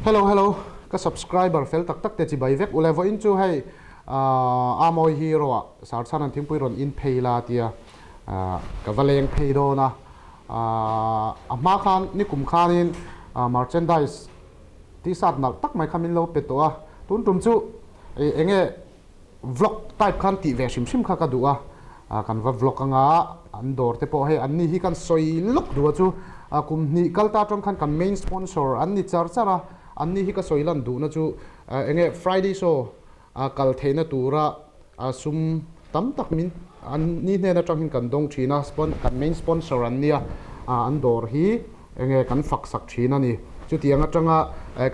Hello hello ka subscriber fel tak tak te chibai vek ule vawiin chu hei Amawi hero ah Sarchhan an thingpui rawn in phei la tia ka va leng phei dawn a a hma khan nikum khanin merchandise t-shirt nalh tak mai kha min lo pe tawh a tun tum chu enge Vlog type khan tih ve hrim hrim kha ka duh a, kan va vlog anga an dawr te pawh hei an ni hi kan sawi lawk duh a chu kum hnih kal ta atang khan kan main sponsor an ni char char a, an ni hi ka sawi lan duhna chu enge Friday show kal theihna tura sum tam tak min an ni hnen atang hian kan dawng thin a, kan main sponsor an nia an dawr hi enge kan fak sak thin a ni. Chutiang atanga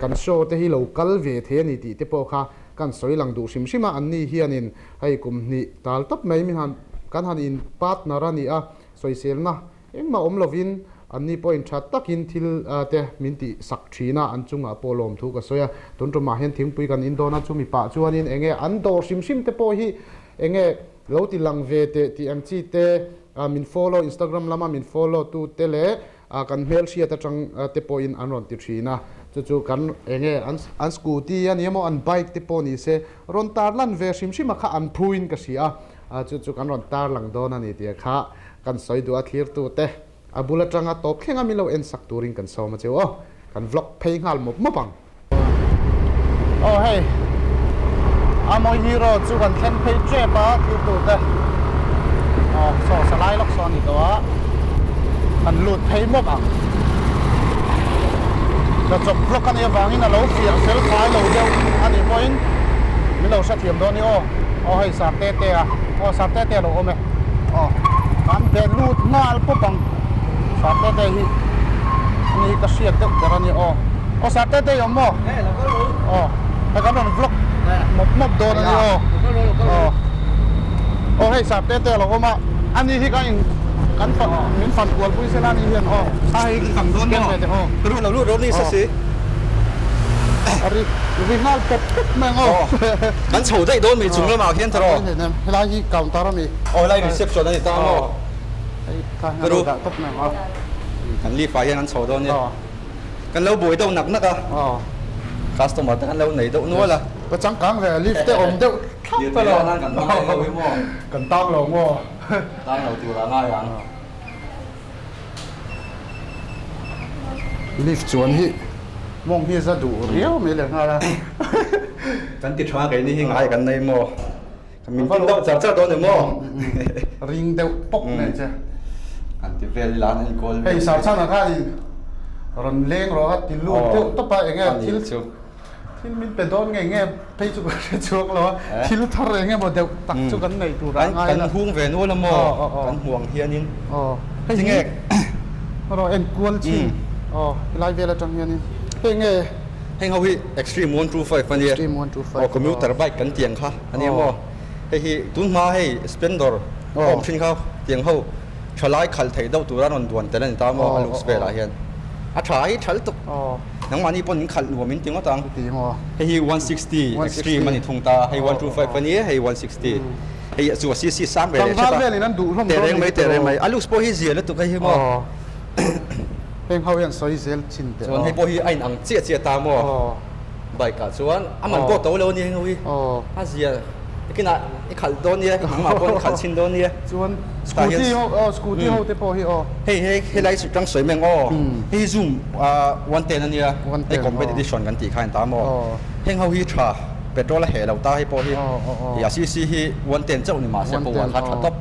kan show te hi lo kal ve thei a ni tih te pawh kha Kan sawi lang duh hrim hrim a, anni hianin hei kum hnih tal tawp mai min han kan han in partner a ni a, sawiselna engmah awm lovin anni pawhin tha takin thil te min tih sak thin a, an chungah pawh lawmthu ka sawi a, tun tumah hian thingpui kan in dawn a, chumi pah chuanin enge an dawr hrim hrim te pawh hi enge lo ti lang ve teh tih ang chi te min follow Instagram lama min follow tu te leh a kan hmelhriat atang te pawhin an rawn ti thin a, chu chu kan enge an an scooty a ni emaw an bike te pawh ni se rawn tar lan ve hrim hrim a kha an phuin ka hria a, chu chu kan rawn tar lang dawn a ni tih kha kan sawi duh a thlirtu te a bul atanga tawp thleng a min lo en sak turin kan sawm a cheu aw kan vlog phei nghal mawp mawp ang. Aw hei Amawi Hero chu kan thleng phei tep a thil tur te aw saw sa lai lawk saw a ni tawh a kan lut phei mawp ang ka chawp vlog a nih avangin a lo fiah fel fai lo deuh a nih pawhin min lo hrethiam dawn a ni aw aw hei sar te te a aw sar te te a lo awm e aw kan be lut nghal pawp ang sar te te hi a ni ka hriat deuh ber a ni aw. Aw sir te te i awm maw? Aw hei kan rawn vlog mawp mawp dawn a ni aw. Aw aw hei sir te te a lo awm a ani hi kan in kan fan min fan kual pui sela ani hian aw. A hei kan dawn maw? Aw. Ka ru lo lut ro ni sa si. A ri ri nghal pawp pawp mai ang aw. Kan chho daih dawn mai chung lamah khian tawh. Helai hi counter a ni. Aw helai reception a ni ta maw? Hei kha hian a lo dah tawp mai ang aw. Kan lift ah hian an chho dawn nia. Kan lo buai deuh nak nak a, customer te kan lo nei deuh nual a. Ka changkang ve, lift te awm deuh thlap a lo. Kan hmang lo hi maw? Kan tang lo maw? Tang lo tur a ngai ang. Lift chuan hi mawng hi za duh riau mai leh nghal a. Kan ti tha keini hi ngai kan nei maw? Min tin deuh char char dawn ni maw? Ring deuh pawp mai che. An ti vel ila an enkawl vel. Hei Sarchana khanin rawn leng rawh a ti lut deuh tawp a enge thil thil min pe dawn nge nge phei chu ka hre chhuak lo a thil thar eng emaw deuh tak chu kan nei tur a ngai la. Kan hung ve nual a maw kan hmu ang hianin. Hei hi rawh enkual chin aw helai vel atang hianin hei nge. Heng ho hi Extreme 125 a nia. Extreme 125. Aw commuter bike kan tiang kha a nia maw. Hei hi tun hma hei Splendor a awm thin kha tiang ho thalai khalh theih deuh tura rawn duan tel a ni ta maw a looks velah hian. A tha hi tha lutuk. Nangmahni pawn in khalh nuam in ti ngawt ang. Hei hi 160 Extreme a ni thung ta. Hei 125 a nia hei 160. Hei chu a cc sang ve leh hret a. Tehreng mai tehreng mai. A looks pawh hi zia lutuk hei hi maw. Heng ho hian sawi zel chin teh aw. Chuan hei pawh hi a in ang chiah chiah ta maw? Bike ah chuan a man pawh to lo a ni heng ho hi. A zia takin ah i khalh dawn nia, nangmah pawh i khalh chhin dawn nia. Chuan scooty ho aw scooty ho te pawh hi aw. Hei hei helai chu tang sawi meng aw. Hei hi zoom 110 a nia, hei compact edition kan tih kha a in ta maw? Heng ho hi tha petrol a heh lo ta hei pawh hi. A cc hi 110 chauh ni mahse power kha tha tawp.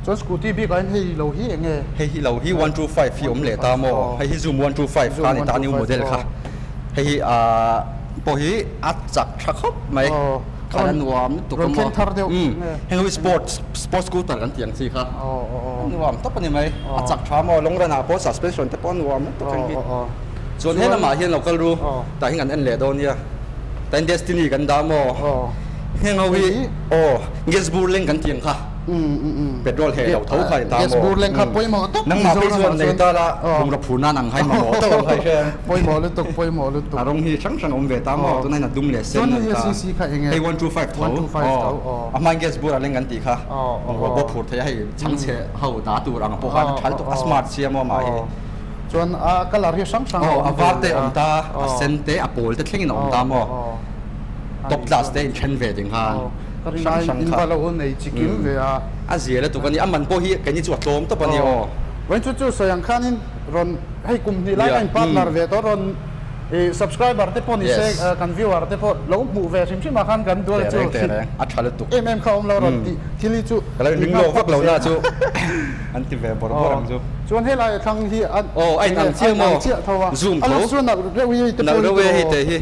Chuan scooty bik ah hian hei lo hi eng nge? Hei hi lo hi 125 hi awm leh ta maw? Hei hi zoom 125 kha a ni ta new model kha. Hei hi ah pawh hi a chak tha khawp mai. Khan a nuam lutuk a maw? Heng hi sports sports scooter kan tih ang chi kha. A nuam tawp a ni mai. A chak tha maw? Long run ah pawh suspension te pawh a nuam lutuk heng hi. Chuan he lamah hian lo kal ru tah hian kan en leh dawn nia. Tah hian Destiny kan dah maw? Heng ho hi aw gas bur leng kan tih ang kha. Petrol heh lo tho kha i ta maw? Gas bur leng kha pawimawh tawp Nangmah phei chuan nei ta la bungraw phur nan ang hai mamawh tawp ang hai hre. Pawimawh lutuk pawimawh lutuk. A rawng hi hrang hrang a awm ve ta maw? Tunah hian a dum leh sen a ni ta. Chuan hei hi CC kha eng nge? Hei 125 tho. 125 tho aw. A hmain gas bur a leng kan tih kha. Bungraw pawh phur thei a hei chhangchhe ho dah tur ang pawh khan a tha lutuk a smart sia maw amah hi. Chuan a colour hi hrang hrang a awm A var te a awm ta, a sen te, a pawl te thlengin a awm ta maw? Top class te inthen ve ding khan hrang hrang kha. In va lo nei chi kim ve a. A zia lutuk a ni, a man pawh hi keini chu a tlawm tawp a ni aw. Vawiin chu chu sawi ang khanin rawn hei kum hnih lai ka in partner ve tawh rawn i subscriber te pawh ni se kan viewer te pawh lo hmuh ve hrim hrim ah khan kan dual chu a tha lutuk em em kha awm lo rawn tih thil hi chu ka lo ring lawk vak lo na chu an ti ve bawrh bawrh ang chu. Chuan helai a thlang hi a aw a in ang chiah maw zoom tho a lo chu nalh reuh hi te nalh reuh e hei te hi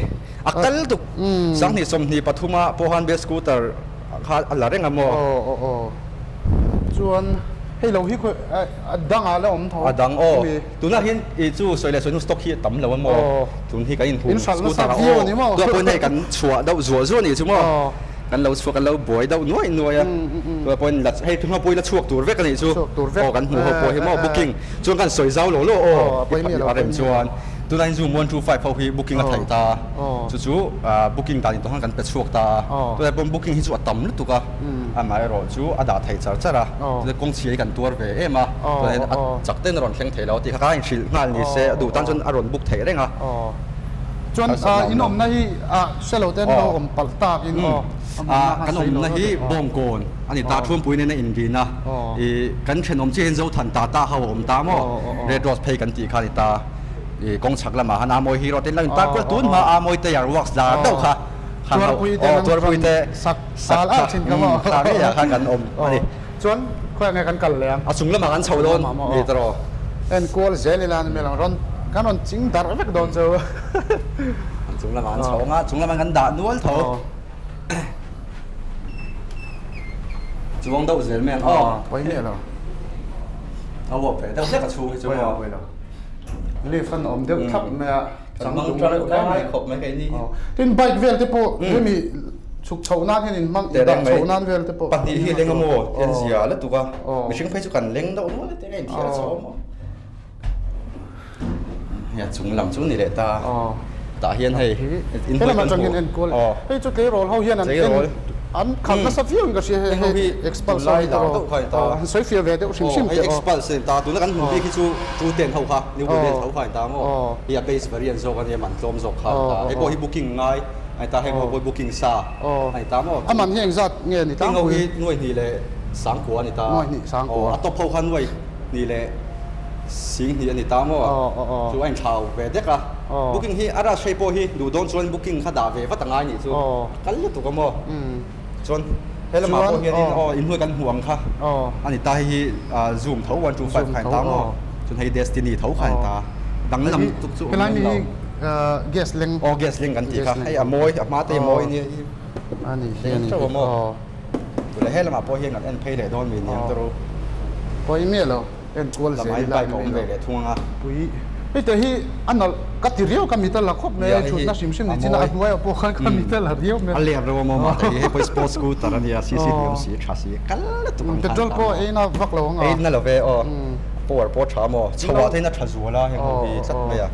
a kal tuk sanghnih 23 ah pawh khan be scooter kha a la reng a maw aw aw aw chuan hei lo hi khawi a dangah la awm tho a dang aw Tunah hian i chu sawi leh sawi hnu stock hi a tam lo a maw? Tun hi kan inhum scooter a aw tunah pawhin hei kan chhuah deuh zuah zuah a nih chu maw? Kan lo chhuak kan lo buai deuh nuai nuai a tunah pawhin la hei tunah pawhin la chhuak tur vek a nih chu aw kan hmuh ho pawh hi maw booking chuan kan sawi zau lo lo aw a rem chuan tunah hian zoom 125 ho hi booking a theih ta chu chu booking dan intawh khan kan pe chhuak ta a tunah pawhin booking hi chu a tam lutuk a amaherawh chu a dah theih char char a tunah kawng chhia hi kan tuar ve em a tunah hian a chak ten a rawn thleng thei lo tih kha kha a inhrilh nghal ni se a duh tan chuan a rawn book theih reng a. Chuan in awmna hi hre lo te an lo awm palh tak in aw. Kan awmna hi Bawngkawn a ni ta Thuampui nen a inrin a i kan thenawm chiah hian Zothan Tata ho a awm ta maw Red Rose phei kan tih kha a ni ta i kawng chhak lamah khan Amawi Hero te an lo intar kual tun hma Amawi Tyre Works lar deuh kha khan ho aw Tuarpui te sak kha kha ngeiah khan kan awm a ni. Chuan khawiah nge kan kal leh ang? A chung lamah kan chho dawn ni ta rawh. En kual zel ila ni mai lo rawn kan rawn ching darh vek dawn chu. A chung lamah kan chho ang a, chung lamah kan dah nual tho. Chuang deuh zel mai ang aw. Pawi miah lo. A uap ve deuh hlek a chhung hi chu maw. Pawi lo. Lift an awm deuh thlap mai a. Kan hmang tha reuh lai khawp mai keini hi. Tin bike vel te pawh hemi chhuk chhoh nan hian in hmang in dah chhoh nan vel te pawh. Pahnih hi leng a maw ti an zia lutuk a. Mihring phei chu kan leng deuh nual te a inthiar chho a maw. Hei a chung lam chu ni leh ta. Tah hian hei in hmai kan hmuh. Hei chu tleirawl ho hian an en an khalh nasa viau in ka hria hei hei expulse ho hi tawh han sawi fiah ve deuh hrim hrim teh aw. Hei expulse a ni ta tuna kan hmuh bik hi chu two ten ho kha new model tho kha a ni ta maw hei a base variant zawk a nia man tlawm zawk kha a ni ta hei pawh hi booking ngai a ni ta heng ho pawh hi booking sa a ni ta maw. A man hi engzat nge a ni tlangpui? Heng ho hi nuai hnih leh sangkua a ni ta. Nuai hnih sangkua. A top ho kha nuai hnih leh sing hnih a ni ta maw? Chu a inthlau ve dek a. Booking hi a rush hei pawh hi duh dawn chuan booking kha dah ve vat a ngai nih chu a kal lutuk a maw? Chuan he lamah pawh hianin aw inhnuai kan hmuh ang kha a ni ta hei hi zoom tho 125 kha a ni ta maw? Chuan hei destiny tho kha a ni ta. Danglam lutuk chu awm lem lo. Gas leng. Aw gas leng kan tih kha. Hei a mawi a hma te hi a mawi nia hi. A ni hi a ni hi aw. Tule he lamah pawh hian kan en phei leh dawn mi niang tawrh u. Pawi miah lo en kual zel ila ni mai lo. Ve leh thung anga. Pui hei te hi a nalh ka ti riau ka mit a la khawp mai a thutna hrim hrim ni chin a hnuai ah pawh khan ka mit a la riau mai. A ler reuh a maw mah te hi hei pawh hi sports scooter a nia cc hniam si tha si kal lutuk ang khan petrol pawh ei na vak lo ang a. Ei na lo ve aw. Power pawh tha maw chho ah te hian a tha zual a heng ho hi tlat mai a.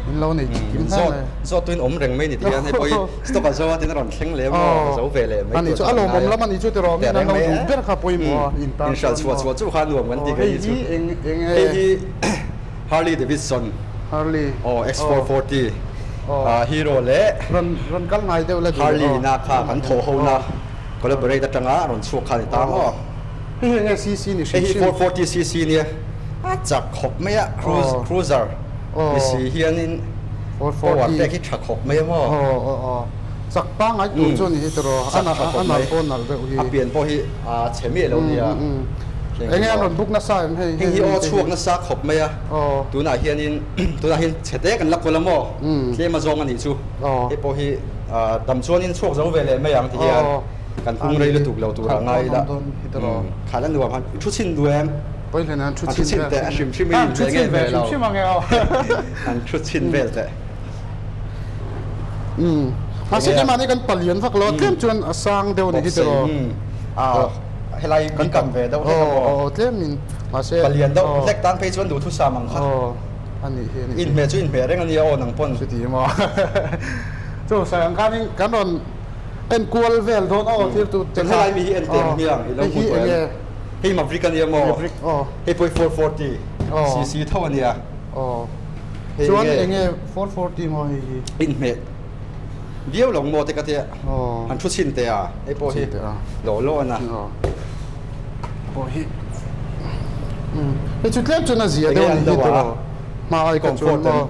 In lo nei chi kim hle mai. Zawt tuin awm reng mai ni ti hian hei pawh hi stock a zo a tin a rawn thleng leh maw a zo ve leh mai tur chu a lawmawm lam a ni chu tiraw min an lo duh ber kha pawimawh a in tan inhralh chhuah chhuah chu kha nuam kan ti ka ni chu hei hi Harley Davidson Harley aw X440 Hero leh rawn rawn kal ngai deuh la Harley na kha kan thawh ho na collaborate atanga rawn chhuak kha a ni ta maw. Hei hi enge cc ni hrim hrim? Hei hi 440 cc nia, a chak khawp mai a, cruise cruiser ni si hianin power pek hi tha khawp mai a maw? Aw aw aw, chak pangngai tur chu a ni hi tiraw, a a nalh pawh a nalh deuh hi. A pian pawh hi a chhe miah lo nia. Enge an rawn book nasa em hei? Heng hi aw chhuak nasa khawp mai a, tunah hianin tunah hian chhe te kan la kawl a maw? Tlem a zawng a nih chu, hei pawh hi dam chuanin chhuak zo ve leh mai ang ti hian. Kan hung rei lutuk lo tur a ngai ila. Khan a nuam han thu chhin duh em? An thu chhin teh a hrim hrim in ve nge ve lo. An thu chhin vel teh. Mahse keimahni kan palian vak lo a tlem chuan a sang deuh a ni hi tiraw. Helai kan kam ve deuh hlek a maw? Aw tlem in mahse. Palian deuh hlek tan phei chuan duhthusam ang kha. A nih hi a nih hi. Inhmeh chu inhmeh reng a nia aw nang pawn. Chuti maw. Chu sawi ang khanin kan rawn En kual vel dawn aw thil tu te kha. Helai mi hi en teh ang hmiang i lo hmu tawh em? Hei Maverick a nia maw? Maverick aw. Hei pawh hi 440 cc tho a nia. Aw. Chuan enge 440 maw hei hi? Inhmeh viau lo maw te ka tia. Aw. An thu chhin teh a, hei pawh hi lawh lawh a na. Aw. Pawh hi. Hei chu tlem chuan a zia deuh a ni hi tiraw. Hma ai kha chuan maw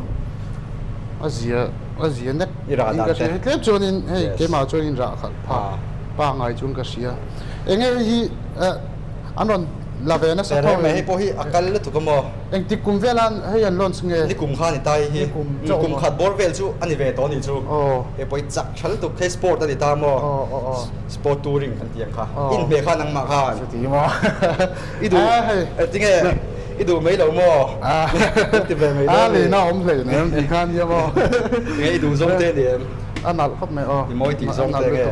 a zia a zia nek in ka hria. Hei tlem chuanin hei keimah chuan in rah khalh phah pangngai chuan ka hria. Enge hei hi an rawn la ve nasa tho em? Hei pawh hi a kal lutuk a maw? Engtik kum vela hei an launch nge? Nikum kha a ni ta hei hi. Kum khat bawr vel chu a ni ve tawh a nih chu. Hei pawh hi chak tha lutuk hei sport a ni ta maw? Sport touring kan tih ang kha. Inhmeh kha nangmah khan. Chuti maw? I duh tinge i duh mai lo maw? Ti ve mai dawn. A leina awm hlei nem tih kha nia maw? Tinge i duh zawng te a ni em? A nalh khawp mai aw. I mawi tih zawng te nge?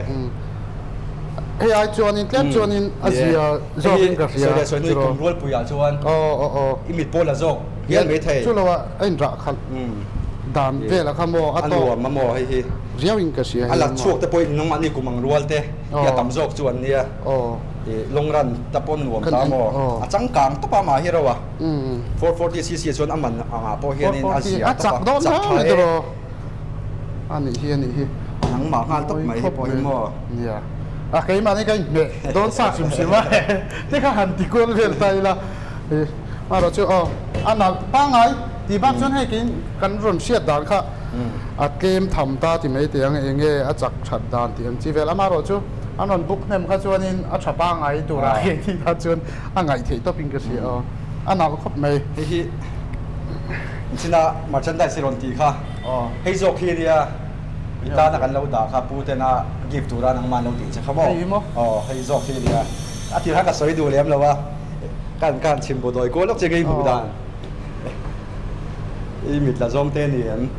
Hei ai chuanin tlem chuanin a zia zawkin ka hria. Sawi leh sawi hnu i kum rualpuiah chuan i mit pawl la zawk hial mai thei. Chu loah a inrah khalh dan velah kha maw a tawk. A nuam a maw hei hi. Riauin ka hria hei. A la chhuak te pawhin nangmahni kum ang rual te hi a tam zawk chu an nia. Long run ta pawn nuam ta maw? A changkang tawp a mah hi ro a. 440 cc ah chuan a man angah pawh hianin a zia tawp a. A chak tha e. A nih hi a nih hi. Nangmah nghal tawp mai hi pawh hi maw? Nia. A keimahni ka inhmeh dawn sa hrim hrim a. Te kha han ti kual vel ta ila. Amaherawh chu aw a nalh pangngai tih bak chuan hei keiin kan rawn hriat dan kha a tlem tham ta ti mai teh ang eng nge a chak that dan tih ang chi vel. Amaherawh chu an rawn book hnem kha chuanin a tha pangngai turah hei tih kha chuan a ngaih theih tawpin ka hria aw a nalh khawp mai. Hei hi china merchandise i rawn tih kha hei zawk hi nia i tana kan lo dah kha pu tena gift tura nangmah an lo tih che kha maw? Aw hei zawk hi nia a tirha ka sawi duh lem lo a. Kan kan chhim bu dawi kual lawk che ngei hmuh dan i mit la zawng te ni em?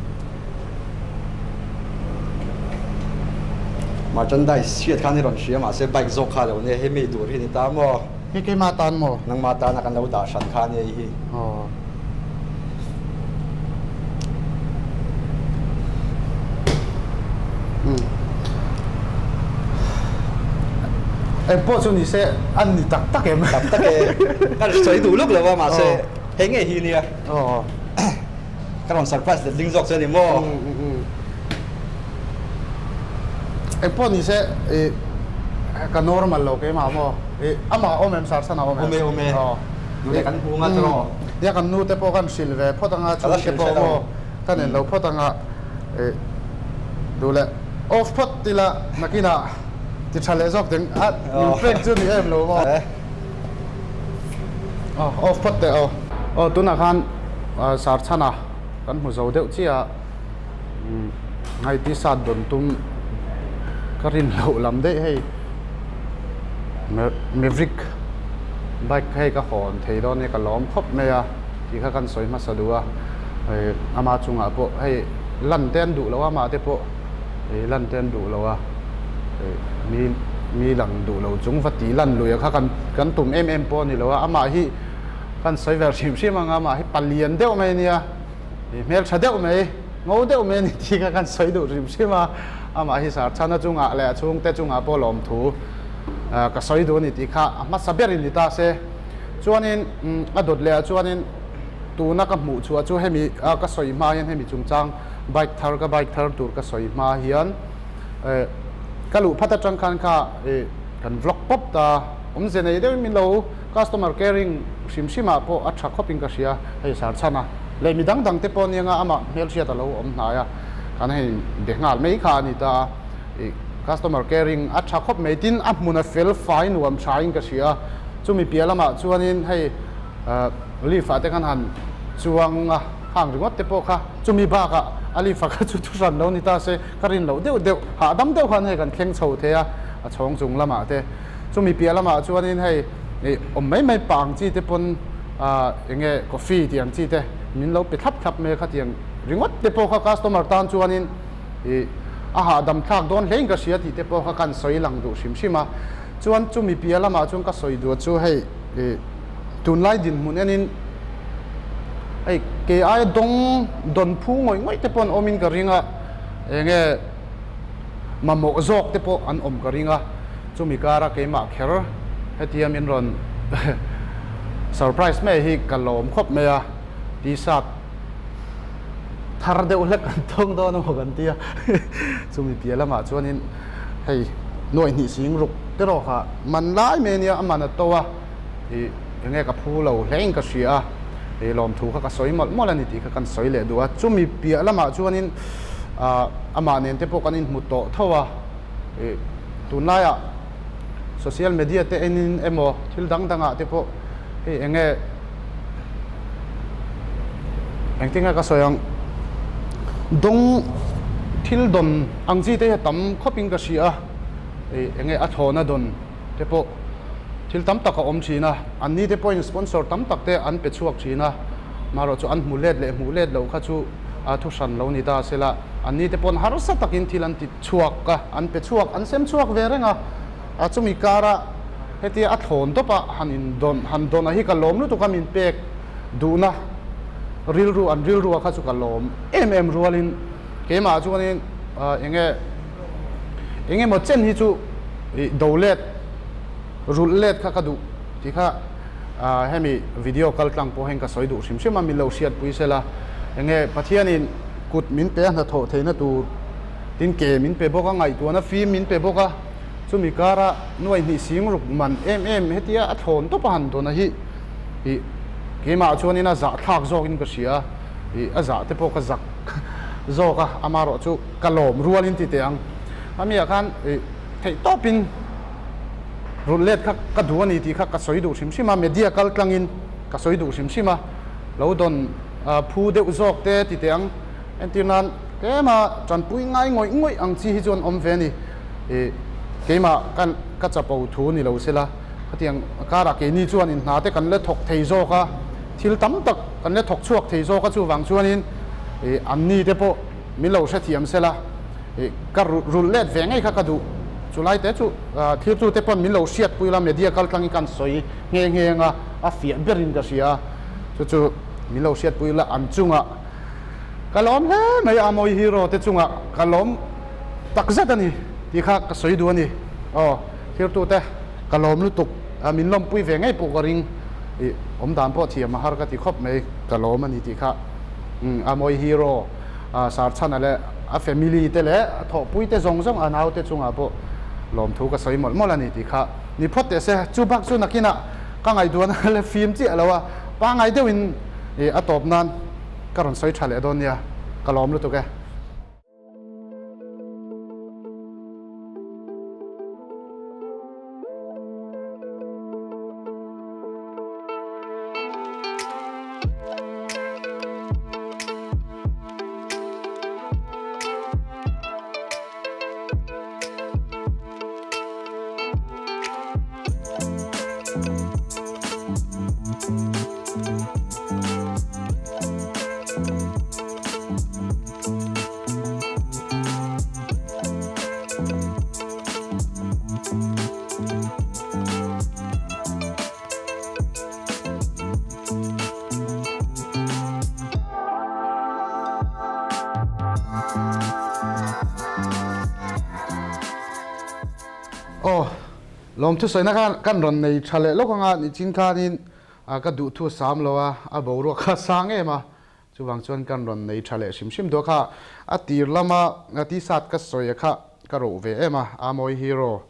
Merchandise hriat khan i rawn hria mahse bike zawk kha lo nia hemi tur hi ni ta maw? Hei keimah tan maw? Nangmah tana kan lo dah hran kha nia hei hi. Aw. Engpawh chu ni se an ni tak tak em? Tak tak e. Ka sawi duh lawk lo a mahse hei ngei hi nia. Ka rawn surprise letling zawk che a ni maw? Engpawh ni se ka normal lo keimah maw? Amah awm em Sarsan a awm em? Awm e awm e. Nute kan hmu nga tawh. Nia kan nute pawh kan hrilh ve phawt anga chhungte pawh maw kan en lo phawt anga duh leh off phawt ila nakinah ti tha leh zawk ding a min prank chu ni em lo maw. Aw off phawt teh aw. Aw tunah khan Sarchhana kan hmu zo deuh chiah a hei t-shirt dawn tum ka rin loh lam daih hei. Maverick bike hei ka hawn thei dawn nia ka lawm khawp mai a tih kha kan sawi hmasa duh a ih ama chungah pawh hei lan te an duh lo a amah te pawh ih lan te an duh lo a ih mi mi lang duh lo chung va tih lan lui a kha kan kan tum em em pawh a ni lo a amah hi kan sawi ve hrim hrim ang a amah hi palian deuh mai a nia. I hmel tha deuh mai, ngo deuh mai a ni tih kha kan sawi duh hrim hrim a, amah hi Sarchhana chungah leh a chhungte chungah pawh lawmthu ka sawi duh a ni tih kha a hmasa berin ni ta se. Chuanin a dawt leh ah chuanin tuna ka hmuh chhuah chu hemi ka sawi hma hian hemi chungchang bike thar ka bike thar tur ka sawi hma hian ka luh phat atang khan kha kan vlog pawp ta awmze nei deuhin min lo customer caring hrim hrim ah pawh a tha khawpin ka hria hei Sarchhana. Leh mi dang dang te pawh nia nga amah hmelhriat a lo awm hnai a, kan hei be nghal mai kha a ni ta a, ih customer caring a tha khawp mai tin a hmun a fel fai nuam tha in ka hria a, chumi piah lamah chuanin hei lift ah te khan han chuang a hang ringawt te pawh kha chumi bakah a lift ah kha chu thu hran lo ni ta se ka rin loh deuh deuh hahdam deuh khan hei kan thleng chho thei a, a chhawng chung lamah te chumi piah lamah chuanin hei ih awm mai mai pah ang chi te pawn. Ahh enge coffee tih ang chi te min lo pe thlap thlap mai a khatiang ringawt te pawh kha customer tan chuanin ih a hahdam thlak dawn hlein ka hria tih te pawh kha kan sawi lang duh hrim hrim a. Chuan chumi piah lamah chuan ka sawi duh chu hei ih tunlai dinhmun enin hei kei aia dawng dawn phu ngawih ngawih te pawh an awmin ka ring a enge mamawh zawk te pawh an awm ka ring a. Chumi kara keimah kher hetia min rawn surprise mai hi ka lawm khawp mai a, T-shirt thar deuh hlek kan tawng dawn emaw kan tia chumi piah lamah chuanin hei nuaih hnih sing ruk te rawh kha man lai mai ania a man a to a ih enge ka phu lo hle in ka hria a ih lawmthu kha ka sawi mawlh mawlh a ni tih kha kan sawi leh duh a chumi piah lamah chuanin ah amah nen te pawh kan inhmu tawh tho a ih tunlaiah social media te enin emaw thil dang dangah te pawh hei enge engtin nge ka sawi ang dawng thil dawn ang chi te hi a tam khawp in ka hria a ih enge a thlawna dawn te pawh thil tam tak a awm thin a an ni te pawhin sponsor tam tak te an pe chhuak thin a marawh chu an hmu let leh hmuh let loh kha chu a thu hran lo ni ta sela an ni te pawn harsa takin thil an ti chhuak a an pe chhuak an sem chhuak ve reng a. A chumi kara hetia a thlawn tawp a han in dawn han dawn a hi ka lawm lutuk a min pek duhna rilru an rilru a kha chu ka lawm em em rualin keimah chuanin eng nge eng emaw chen hi chu ih do let rulh let kha ka duh tih kha hemi video kal tlang pawh hian ka sawi duh hrim hrim a min lo hriatpui sela eng nge Pathianin kut min pe a hnathawh theihna tur tin ke min pe bawk a ngaihtuahna fim min pe bawk a. Chumi kara nuai hnih sing ruk man em em hetia a thlawn tawp a han dawn a hi ih keimah chuanin a zah thlak zawkin ka hria a, ih a zah te pawh ka zak zawk a, amaherawh chu ka lawm rualin ti teh ang. Amiah khan ih theih tawpin rulh let kha ka duh a ni tih kha ka sawi duh hrim hrim a, media kal tlangin ka sawi duh hrim hrim a, lo dawn phu deuh zawk te ti teh ang. Entir nan tlema tanpui ngai ngawih ngawih ang chi hi chuan awm ve a ni. Ih keimah kan ka chapo thu ni lo sela khatiang karah keini chuan in hna te kan la thawk thei zawk a, thil tam tak kan la thawk chhuak thei zawk a chuvang chuanin ih an ni te pawh min lo hrethiam sela ih ka rulh let ve ngei kha ka duh. Chulai te chu thirtu te pawn min lo hriatpui la media kal tlangin kan sawi nghe nghe anga a fiah berin ka hria a, chu chu min lo hriatpui la an chungah. Ka lawm hle mai a Mawi Hero te chungah ka lawm tak zet a ni tih kha ka sawi duh a ni. Aw thirtute ka lawm lutuk a min lawmpui ve ngei pawh ka ring ih awm dan pawh thiam a har ka ti khawp mai ka lawm a ni tih kha umm a Mawi Hero Sarchhana leh a family te leh a thawhpui te zawng zawng a naute chungah pawh lawmthu ka sawi mawlh mawlh a ni tih kha ni phawt teh se. Chu bak chu nakinah ka ngaihduahna la fim chiah lo a pangngai deuhin ih a tawp nan Ka rawn sawi tha leh dawn nia, ka lawm lutuk e. Aw, lawmthusawina khan kan rawn nei tha leh lawk anga nichin khanin ka duhthu a sam lo a, a boruak kha a sang em a, chuvang chuan kan rawn nei tha leh hrim hrim duh a kha, a tir lama t-shirt ka sawi a kha ka roh ve em a, a mawi hero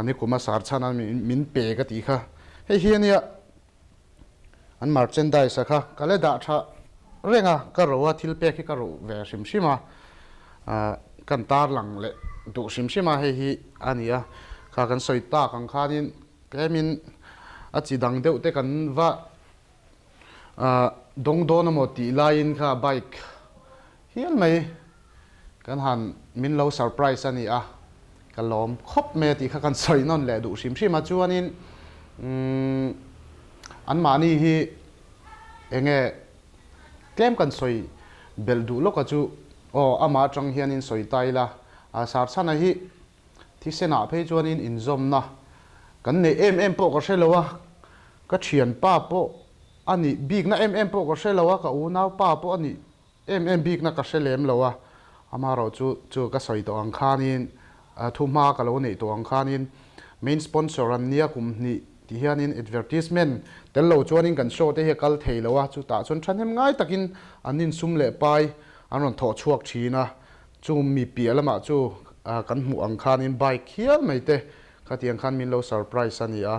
nikum a sar chhan a min pe ka tih kha, hei hi ania an merchandise a kha ka la dah tha reng a, ka roh a thil pek hi ka roh ve hrim hrim a, kan tarlang leh duh hrim hrim a hei hi a ni a, kha kan sawi tak ang khanin Tlemin a chi dang deuh te kan va dawng dawn amaw tih laiin kha bike hial mai kan han min lo surprise a ni a, ka lawm khawp mai a tih kha kan sawi nawn leh duh hrim hrim a, chuanin anmahni hi enge tlem kan sawi belh duh lawka chu aw amah atang hianin sawi ta ila, Sarchhana hi Thisenah phei chuanin inzawmna kan neih em em pawh ka hre lo a, ka thianpa pawh a nih bikna em em pawh ka hre lo a, ka unaupa pawh a nih em em bikna ka hre lem lo a, amaherawh chu chu ka sawi tawh ang khanin thuhma ka lo neih tawh ang khanin main sponsor an nia kum hnih ti hianin advertisement tel lo chuanin kan show te hi a kal thei lo a, chutah chuan thahnem ngai takin an insum leh pai. an rawn thawh chhuak thin a, chu mi piah lamah chu kan hmuh ang khanin bike hial mai te khatiang khan min lo surprise a ni a,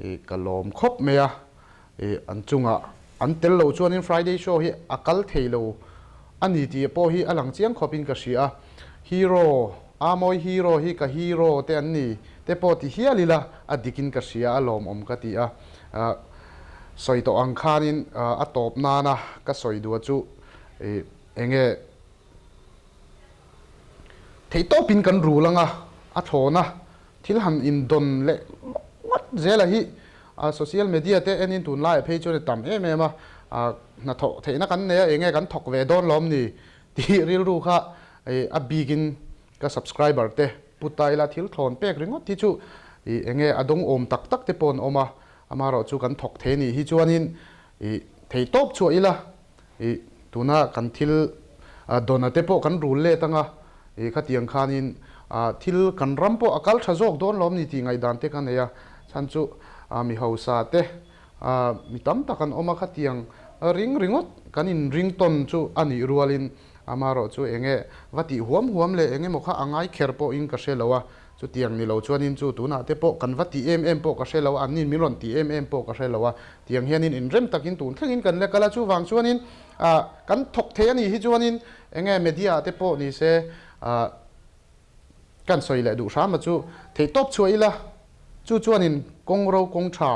ih ka lawm khawp mai a, ih an chungah an tel lo chuanin Friday show hi a kal thei lo a ni tih pawh hi a lang chiang khawpin ka hria a, hero a mawi hero hi ka hero te an ni te pawh ti hial ila a dikin ka hria a lawmawm ka ti a, sawi tawh ang khanin a tawp nana ka sawi duh chu ih enge Theihtawpin kan rul anga a thlawn a, thil han indawn leh ngawt zel a hi social media te enin tunlaiah phei chuan a tam em em a, hnathawh theihna kan nei a, enge kan thawk ve dawn lawm ni tih rilru kha a bikin ka subscriber te pu ta ila thil thlawn pek ringawt hi chu enge a dawng awm tak tak te pawh an awm a, amaherawhchu kan thawk thei anih hi chuanin theihtawp chhuah ila. Ih, tuna kan thil dawna te pawh kan rul let anga, ih khatiang khanin thil kan ram pawh a kal tha zawk dawn lawm ni tih ngaihdan te ka nei a, chhan chu mi hausa te mi tam tak an awm a, khatiang ring ringawt kan in ring tawn chu a nih rualin amaherawh chu enge va tih huam huam leh eng emaw kha a ngai kher pawhin ka hre lo a. Chutiang ni lo chuanin chu tunah te pawh kan va ti em em pawh ka hre lo a, anni'n min rawn ti em em pawh ka hre lo a. Tiang hianin inrem takin tun thlengin kan la kal a, chuvang chuanin ah kan thawk thei a nih hi chuanin enge media ah te pawh ni se ah kan sawi leh duh hram a chu theihtawp chhuah ila, chu chuanin kawng ro kawng tha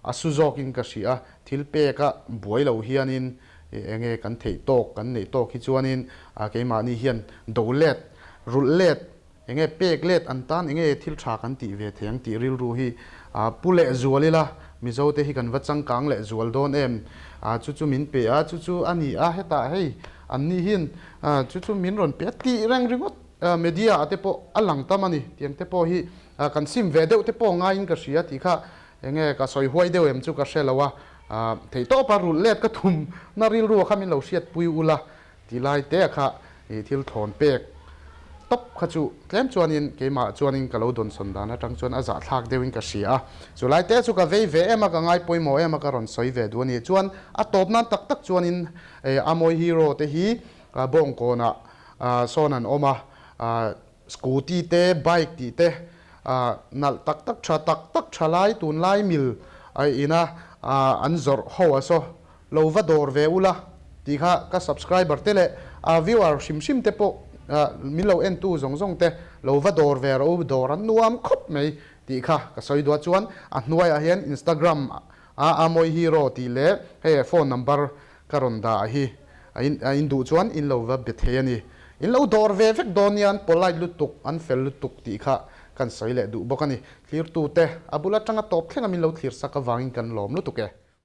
a su zawkin ka hria a, thil pek a buai lo hianin enge kan theih tawk kan neih tawk hi chuanin ah keimahni hian do let rulh let Enge pek let an tan enge thil tha kan tih ve thei ang tih rilru hi pu leh zual ila, Mizo te hi kan va changkang leh zual dawn em? Chu chu min pe a, chu chu a ni a, hetah hei an ni hian chu chu min rawn pe a tih reng ringawt media ah te pawh a lang tam a ni. Tiang te pawh hi kan sim ve deuh te pawh ngaiin ka hria tih kha enge ka sawi huai deuh em chu ka hre lo a, theihtawpa rulh let ka tum na rilru kha min lo hriatpui ula. Ti lai te kha i thil thawn pek tawp kha chu tlem chuanin keimah chuanin ka lo dawnsawn dan atang chuan a zahthlak deuhin ka hria a. Chu lai te chu ka vei ve em a, ka ngai pawimawh em a, ka rawn sawi ve duh a ni. Chuan a tawp nan tak tak chuanin Amawi Hero te hi Bawngkawnah sawn an awm a, Scooty te, bike tih te nalh tak tak tha tak tak tha lai tunlai mil ina an zawrh ho a saw lo va dawr ve ula tih kha ka subscriber te leh viewer hrim hrim te pawh min lo en tu zawng zawng te lo va dawr ve rawh u dawr an nuam khawp mai tih kha ka sawi duah chuan a hnuaiah hian Instagram a Amawi Hero tih leh hei phone number Ka rawn dah hi a in a in duh chuan in lo va be thei a ni. In lo dawr ve vek dawn nia an polite lutuk, an fel lutuk tih kha kan sawi leh duh bawk a ni. Thlirtute a bul atanga tawp thlenga min lo thlir sak avangin kan lawm lutuk e.